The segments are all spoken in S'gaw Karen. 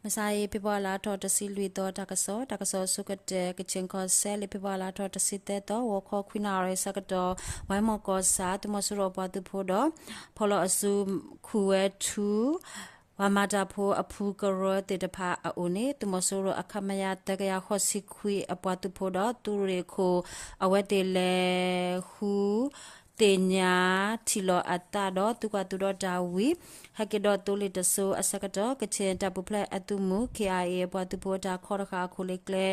မုၢ်ဆါအံၤ ဖ့ၤဘြူၤအါလါထီၣ်တဆံလွံၢ်သီ တၢ်ကစီၣ်, တၢ်ကစီၣ်အဆိကတၢၢ် ကချင်ကီၢ်စဲၣ် လၢဖ့ၤဘြူၤအါလါထီၣ်တဆံသၢသီ ဂီၤခီခွံနၣ်ရံၣ်ဆၢကတီၢ် ဝဲမီၢ်ကီၢ်ဆၣ် သုးမီၤစိရိၤပှၤသုးဖိဒီး ဖီၣ်လီၤအစု ခူၣ်ဝဲထူ ပှၤမၤတၢ်ဖိအဖုကရၢသ့ၣ်တဖၣ်အအိၣ်န့ၣ် သုးမီၤစိရိၤအ ခမရ သၢကယၤဃိးဆံခွံအပှၤသုးဖိဒီး သုးရ့ၣ်အခိၣ် အဝဲသ့ၣ်လဲၤဃု သ့ၣ်ညါ ထံၣ်လီၤအသးဒီး သုကွၢ်သုဒီးတၢ်ဝံၤ ဟဲက့ၤဒီးသိလ့ၣ်တစိၤအဆၢကတီၢ် ကချ့ၣ်တၢ်ပူၤဖျဲးအသုးမုၢ် ခ့ၣ်အၣ်အ့ၣ် အပှၤသုးဖိအတၢ်ခီတဃာ်အခိၣ်လၢကျဲ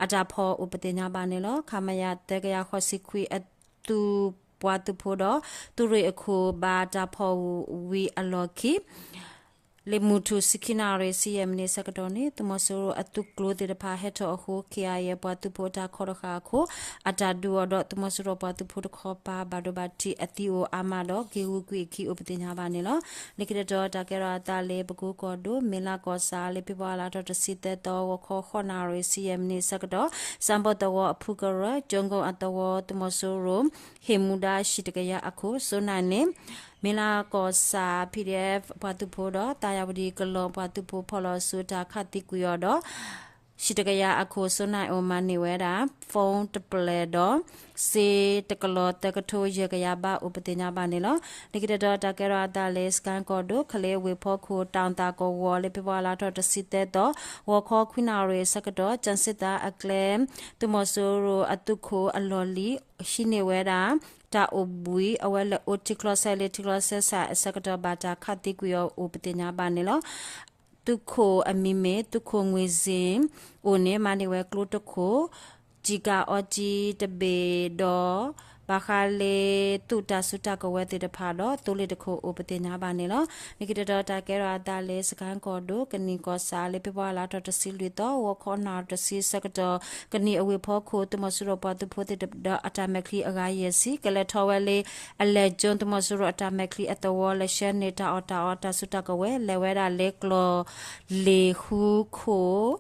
အတၢ်ဖီၣ်အိၣ်ပသ့ၣ်ညါဘၣ်န့ၣ်လီၤ. ခမရ သၢကယၤဃိးဆံခွံအသုးပှၤသုးဖိဒီး သုးရ့ၣ်အခိၣ်ဘၣ်တၢ်ဖီၣ်ဝံၤအလီၢ်ခံ လၢမုၢ်ထူၣ်ဆံခံနၣ်ရံၣ် ဆံယဲၢ်မံးနံးဆၢကတီၢ်န့ၣ် သုးမီၤစိရိၤအသုးကျိၤသ့ၣ်တဖၣ်ဟဲထီၣ်အဃိ ခ့ၣ်အၣ်အ့ၣ် အပှၤသုးဖိအတၢ်ခီတဃာ်အခိၣ် အတၢ်ဒုးအီၤဒီး သုးမီၤစိရိၤပှၤသုးဖိတခီပၤ ဘၣ်ဒိဘၣ်ထံးအသံအိၣ်အါမးဒီး က့ၤဂုၤကွံာ်အခံအိၣ်ပသ့ၣ်ညါဘၣ်န့ၣ်လီၤ. လၢခံတတီၤ တၢ်ကဲထီၣ်အသးလၢ ပကိကီၢ်ဒိၣ် မ့လးကီၢ်ဆၣ် လၢဖ့ၤဘြူၤအါလါထီၣ်တဆံသၢသီ ဂီၤခီဃိးနၣ်ရံၣ် ဆံယဲၢ်မံးနံးဆၢကတီၢ် စၣ်ဘီၣ်သဝီအဖုကရၢ ကၠိကိၣ်အသဝီ သုးမီၤစိရိၤ ဟ့ၣ်မူဒါ ဟံၣ်တကယၤအခိၣ် စိနၢ်န့ၣ် မ့လးကီၢ်ဆၣ် PDF အပှၤသုးဖိဒီး သၣ်ယၣ်ဝတံၣ်ကလီၢ်ပှၤသုးဖိ ဖီၣ်လီၤအစုတၢ်ခးသံကွံာ်အီၤဒီး ဟံၣ်တကယၤအခိၣ် စိနၢ်အိၣ်မၤန့ၢ်ဝဲဒၣ် phone တပျဲၢ်ဒီး စ့တကလီၢ်သၢကထိယဲၢ်ကယၤဘးအိၣ်ပသ့ၣ်ညါဘၣ်န့ၣ်လီၤ. လၢခံတတီၤ တၢ်ကဲထီၣ်အသးလၢ စကဲၣ်ကီၢ်ဒိၣ် ကလ့အဝ့ၢ်ဖီခိၣ် တၢ်သၣ်ကဝီၤ လၢဖ့ၤဘြူၤအါလါထီၣ်တဆံသၢသီ ဂီၤခီခွံနၣ်ရံၣ်အဆၢကတီၢ် ကၠၣ်စ့သးအကျဲ သုးမီၤစိရိၤအသုးခိၣ်အလီၢ်လံၤ ဟံးန့ၢ်ဝဲဒၣ် တၢ်အိၣ်ဘှံး အဝဲလဲၤအိၣ်ထံချီဆဲးလၢထံချီဆဲးဆးအဆၢကတီၢ် ဘၣ်တၢ်ခးသံကွံာ်အီၤအိၣ်ပသ့ၣ်ညါဘၣ်န့ၣ်လီၤ. သုးခိၣ်အမံၤမ့ၢ် သုးခိၣ်ငွေ့စ့ၣ် အိၣ်န့ၣ် မၤန့ၢ်ဝဲကျိတခိၣ် စံကၤအီကၠံတဘ့ၣ်ဒီး ဘၣ်ဃးလၢသုးတၢ်စုတၢ်ကဝဲၤသ့ၣ်တဖၣ်ဒီး သိလ့ၣ်တခိၣ်အိၣ်ပသ့ၣ်ညါဘၣ်န့ၣ်လီၤ. လၢခံတတီၤ တၢ်ကဲထီၣ်အသးလၢ စကဲၣ်ကီၢ်ဒိၣ် ကနံၣ်ကီၢ်ဆၣ် လၢဖ့ၤဘြူၤအါလါထီၣ်တဆံလွံၢ်သီ ဂီၤခီနၣ်ရံၣ်တဆံဆၢကတီၢ် ကနံၣ်အဝ့ၢ်ဖီခိၣ် သုးမီၤစိရိၤပှၤသုးဖိသ့ၣ်တဖၣ်ဒီးအတၢ်မဲာ်ချံအဂၤယဲၢ်ဆံ ကလဲၤထီၣ်ဝဲလၢ အလဲၣ်ကၠိ သုးမီၤစိရိၤအတၢ်မဲာ်ချံအသဝီ လဲၤဆှၢန့ၢ်တၢ်အီၣ်တၢ်အီတၢ်စုတၢ်ကဝဲၤ လဲၤဝဲဒၣ်လၢကျီၢ်လ့ၣ်ဃုခိၣ်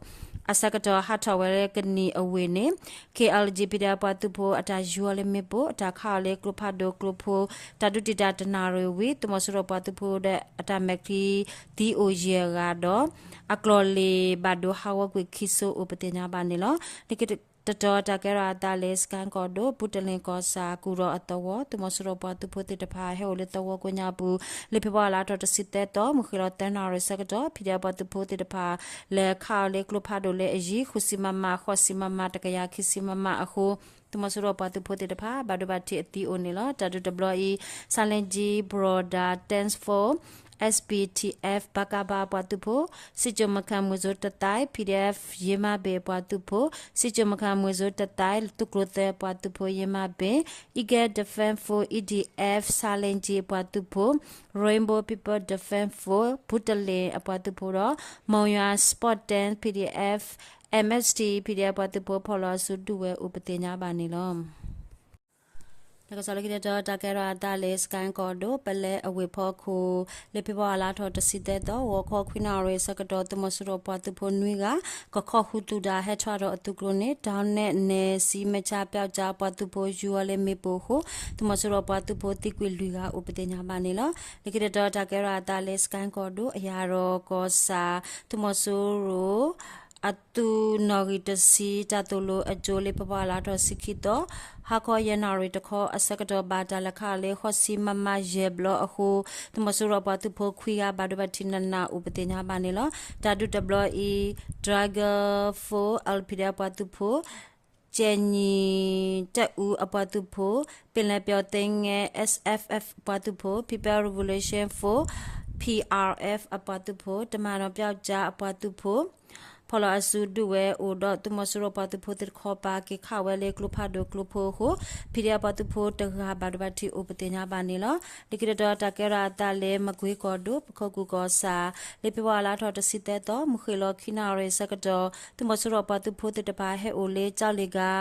အဆၢကတီၢ် ဟးထီၣ်ဝဲလၢကနံၣ်အဝ့ၢ်န့ၣ် ခ့ၣ်အၣ်လ်ကၠံၣ် ဖံးဒဲး ပှၤသုးဖိ အတၢ်ယူၤအီၤလၢမ့ၣ်ပိၢ် အတၢ်ခးအီၤလၢကျိဖးဒိၣ်ကျိဖိ တၢ်ဒုးတံာ်တာ်တနၣ်ရံၣ်ဝံၤ သုးမီၤစိရိၤပှၤသုးဖိဒီးအတၢ်မဲာ်ချံ သံအိၣ်ယဲၢ်ဂၤဒီး အကျီၢ်လ့ၣ်ဘၣ်ဒိဟးဂီၤကွံာ်ခံစိအိၣ်ပသ့ၣ်ညါဘၣ်န့ၣ်လီၤ. လၢခံတတီၤ တၢ်ကဲထီၣ်အသးလၢ စကဲၣ်ကီၢ်ဒိၣ် ဘုတလ့ၣ်ကီၢ်ဆၣ် ကူၣ်ဒီးအသဝီ သုးမီၤစိရိၤပှၤသုးဖိသ့ၣ်တဖၣ် ဟဲအိၣ်လၢသဝီကိးညါပူၤ လၢဖ့ၤဘြူၤအါလါထီၣ်တဆံသၢသီ မုၢ်ဃ့ၢ်လီၤသၢနၣ်ရံၣ်ဆၢကတီၢ် ဖံးဒဲး ပှၤသုးဖိသ့ၣ်တဖၣ် လဲၤခးအီၤလၢကျိဖးဒိၣ်လၢအယံၤ ဃုဆံမမ, ဃိးဆံမမ, တကယၤခံဆံမမအဃိ သုးမီၤစိရိၤပှၤသုးဖိသ့ၣ်တဖၣ် ဘၣ်ဒိဘၣ်ထံးအသံအိၣ်န့ၣ်လီၤ. တၢ်ဒုးတဘျီအံၤ ဆါလ့ကၠံ broader tank force, S P T F, ပကဖ အပှၤသုးဖိ, စစ်ကျွန်မခံမွဲဆိုးတပ်သား PDF ယ့မါဘ့ၣ်အပှၤသုးဖိ, စစ်ကျွန်မခံမွဲဆိုးတပ်သား သုးကျိၤသၢအပှၤသုးဖိ ယ့မါဘ့ၣ်, Eagle Defense Force, E D F ဆါလ့ကၠံ အပှၤသုးဖိ, Rainbow People Defense Force ဘုတလ့ၣ်အပှၤသုးဖိဒီး မုံယွၤ Sport Tank PDF, M S T PDF အပှၤသုးဖိ ဖီၣ်လီၤအစုဒုးဝဲအိၣ် ပသ့ၣ်ညါဘၣ်န့ၣ်လီၤ. တၢ်ကစီၣ်လၢခံတတီၤ တၢ်ကဲထီၣ်အသးလၢ စကဲၣ်ကီၢ်ဒိၣ် ပလဲအဝ့ၢ်ဖီခိၣ် လၢဖ့ၤဘြူၤအါလါထီၣ်တဆံသၢသီ ဂီၤခီခွံနၣ်ရံၣ်ဆၢကတီၢ် သုးမီၤစိရိၤပှၤသုးဖိနွံဂၤ ကခီၣ်ဃုာ်သုးတၢ်ဟဲထီၣ်ဒီးအသုးကျိၤန့ၣ် တၢ်နဲၣ်စံမဆါပျောက်ကျား အပှၤသုးဖိယူၤအီၤလၢမ့ၣ်ပိၢ်အဃိ သုးမီၤစိရိၤပှၤသုးဖိသံကွံာ်လွံၢ်ဂၤ အိၣ်ပသ့ၣ်ညါဘၣ်န့ၣ်လီၤ. လၢခံတတီၤ တၢ်ကဲထီၣ်အသးလၢ စကဲၣ်ကီၢ်ဒိၣ် အယၣ်ရီၣ်ကီၢ်ဆၣ် သုးမီၤစိရိၤ အသုးနီၣ်ဂံၢ်တဆံ တၢ်သိၣ်လိအကၠိ လၢဖ့ၤဘြူၤအါလါထီၣ်ဆံခံသီ ဟါခီယဲၢ်နၣ်ရံၣ်တခီအဆၢကတီၢ် ဘၣ်တၢ်လဲၤခးအီၤလၢ ဃိးဆံမမယဲၢ်ဘျီအဃိ သုးမီၤစိရိၤအပှၤသုးဖိခွံဂၤ ဘၣ်ဒိဘၣ်ထံးနးနးအိၣ်ပသ့ၣ်ညါဘၣ်န့ၣ်လီၤ. တၢ်ဒုးတဘျီအံၤ Dragon Force, L P D F အပှၤသုးဖိ ကၠဲၣ်နံၣ်တအူအပှၤသုးဖိ, ပ့ၤလဲၤပျီသ့ငဲ S F F အပှၤသုးဖိ, People Revolution Force, P R F အပှၤသုးဖိ, တမၤဒီးပျောက်ကျားအပှၤသုးဖိ ဖီၣ်လီၤအစုဒုးဝဲအိၣ်ဒီး သုးမီၤစိရိၤပှၤသုးဖိသ့ၣ်တခီပၤ က့ၤခးဝဲလၢကျိဖးဒိၣ်ကျိဖိအဃိ P D F အပှၤသုးဖိတဂၤ ဘၣ်ဒိဘၣ်ထံးအိၣ်ပသ့ၣ်ညါဘၣ်န့ၣ်လီၤ. လၢခံတတီၤ တၢ်ကဲထီၣ်အသးလၢ မကွ့ကီၢ်ဒိၣ် ပခိၣ်ကူၣ်ကီၢ်ဆၣ် လၢဖ့ၤဘြူၤအါလါထီၣ်တဆံသၢသီ မုၢ်ဃ့ၢ်လီၤခံနၣ်ရံၣ်ဆၢကတီၢ် သုးမီၤစိရိၤပှၤသုးဖိသ့ၣ်တဖၣ် ဟဲအိၣ်လၢကၠီလ့ၤကါ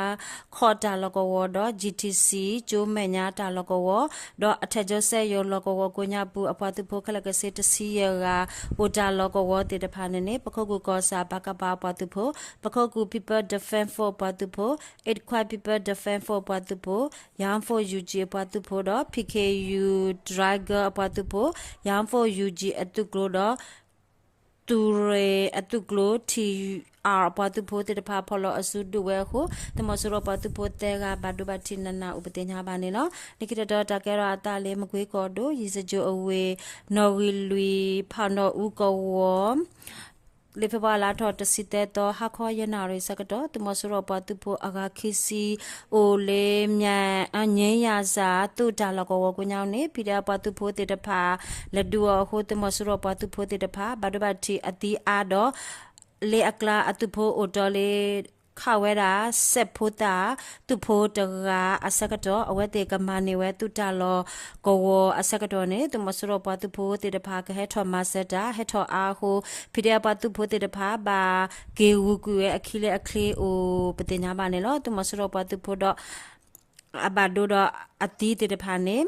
ခီၣ်တၢ်လီၢ်ကဝီၤဒီး G T C ကၠိမဲာ်ညါတၢ်လီၢ်ကဝီၤ ဒီးအထၢၣ်ကၠိစဲယိၤလီၢ်ကဝီၤကိးညါပူၤ အပှၤသုးဖိခဲလၢာ်ကဆ့တဆံယဲၢ်ဂၤ အိၣ်တၢ်လီၢ်ကဝီၤသ့ၣ်တဖၣ်န့ၣ်န့ၣ် ပခိၣ်ကူၣ်ကီၢ်ဆၣ် ပကဖ အပှၤသုးဖိ, ပခိၣ်ကူၣ် People Defense Force အပှၤသုးဖိ, Iqaluit People Defense Force အပှၤသုးဖိ, Armed Forces U G အပှၤသုးဖိဒီး P K U Dragon အပှၤသုးဖိ, Armed Forces U G အသုးကျိၤဒီး သုး သုးရ့ၣ်အသုးကျိၤ ထံၣ်အၣ် အပှၤသုးဖိသ့ၣ်တဖၣ် ဖီၣ်လီၤအစုဒုးဝဲအဃိ သုးမီၤစိရိၤပှၤသုးဖိသၢဂၤ ဘၣ်ဒိဘၣ်ထံးနးနးအိၣ်ပသ့ၣ်ညါဘၣ်န့ၣ်လီၤ. လၢခံတတီၤတၢ်ကဲထီၣ်အသးလၢ မကွ့ကီၢ်ဒိၣ် ယံၤစကၠိၤအဝ့ၢ် နီၣ်ဂံၢ်လွံၢ် ဖးနီၣ်အူကဝီၤ လၢဖ့ၤဘြူၤအါလါထီၣ်တဆံသၢသီ ဟါခီယဲၢ်နၣ်ရံၣ်ဆၢကတီၢ် သုးမီၤစိရိၤပှၤသုးဖိအဂၤခံဆံ အိၣ်လၢ ငြိမ်းရာဇာ သုးတၢ်လီၢ်ကဝီၤကိးညါန့ၣ် ဖံးဒဲးပှၤသုးဖိသ့ၣ်တဖၣ် လဲၤဒုးအီၤအဃိ သုးမီၤစိရိၤပှၤသုးဖိသ့ၣ်တဖၣ် ဘၣ်ဒိဘၣ်ထံးအသံအါဒီး လၢအကျါအသုးဖိအိၣ်တီလၢ ခးဝဲဒၣ် စဲးဖိသၣ် သုးဖိတဂၤအဆၢကတီၢ် အဝဲသ့ၣ်ကမၤန့ၢ်ဝဲသုးတၢ်လီၢ်ကဝီၤအဆၢကတီၢ်န့ၣ် သုးမီၤစိရိၤပှၤသုးဖိသ့ၣ်တဖၣ် ကဟဲထီၣ်မၤစၢၤတၢ် ဟဲထီၣ်အါအဃိ ဖံးဒဲးပှၤသုးဖိသ့ၣ်တဖၣ် ဘၣ်က့ၤဂုာ်ကွံာ်ဝဲအခံလၢအချ့အိၣ်ပသ့ၣ်ညါဘၣ်န့ၣ်လီၤ. သုးမီၤစိရိၤပှၤသုးဖိဒီး အဘၣ်ဒိဒီးအသံသ့ၣ်တဖၣ်န့ၣ်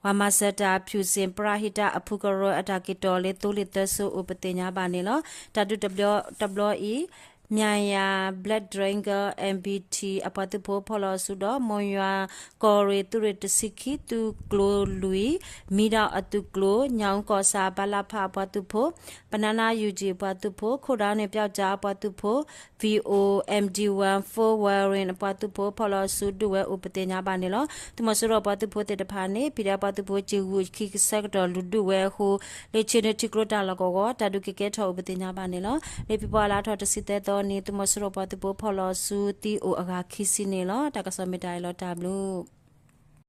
ပှၤမၤစၢၤတၢ် ဖြူစင် ပရဟိတ အဖုကရၢအတၢ်က့ၤတီၤလၢ သိလ့ၣ်သၢစိအိၣ်ပသ့ၣ်ညါဘၣ်န့ၣ်လီၤ. တၢ်ဒုးတဘျီအံၤ မၠၣ်ယၤ Black Dragon M B T အပှၤသုးဖိဖီၣ်လီၤအစုဒီး မိၢ်ယွၤကီၢ်ရ့ၣ် သုးရ့ၣ်တဆံခံ သုးကျိၤလွံၢ် မံဒီးအသုးကျိၤ ညၣ်အူကီၢ်ဆၣ် ပလဖ အပှၤသုးဖိ ပနါနါ ယူၣ်ကၠံၣ် အပှၤသုးဖိ ခိၣ်ဒၣ်န့ၣ် ပျီကၠၣ် အပှၤသုးဖိ V O M D one Four Warren အပှၤသုးဖိ ဖီၣ်လီၤအစုဒုးဝဲအိၣ်ပသ့ၣ်ညါဘၣ်န့ၣ်လီၤ. သုးမီၤစိရိၤပှၤသုးဖိသ့ၣ်တဖၣ်န့ၣ် ဖံးဒဲးပှၤသုးဖိ က့ၤဂုာ်ခံကဆၢကတီၢ် လူၤဒုးဝဲအဃိ လၢဆ့ၣ်နီၤထံကျိတၢ်လီၢ်ကဝီၤ တၢ်ဒုးကကဲထီၣ်အိၣ်ပသ့ၣ်ညါဘၣ်န့ၣ်လီၤ. လၢဖ့ၤဘြူၤအါလါထီၣ်တဆံသၢသီန့ၣ် သုးမီၤစိရိၤပှၤသုးဖိဖီၣ်လီၤအစုသံအိၣ်အဂၤခံဆံန့ၣ်လီၤ. တၢ်ကစီၣ်မ့ၢ်တၢ်အံၤလီၤ တၢ်ဘျုး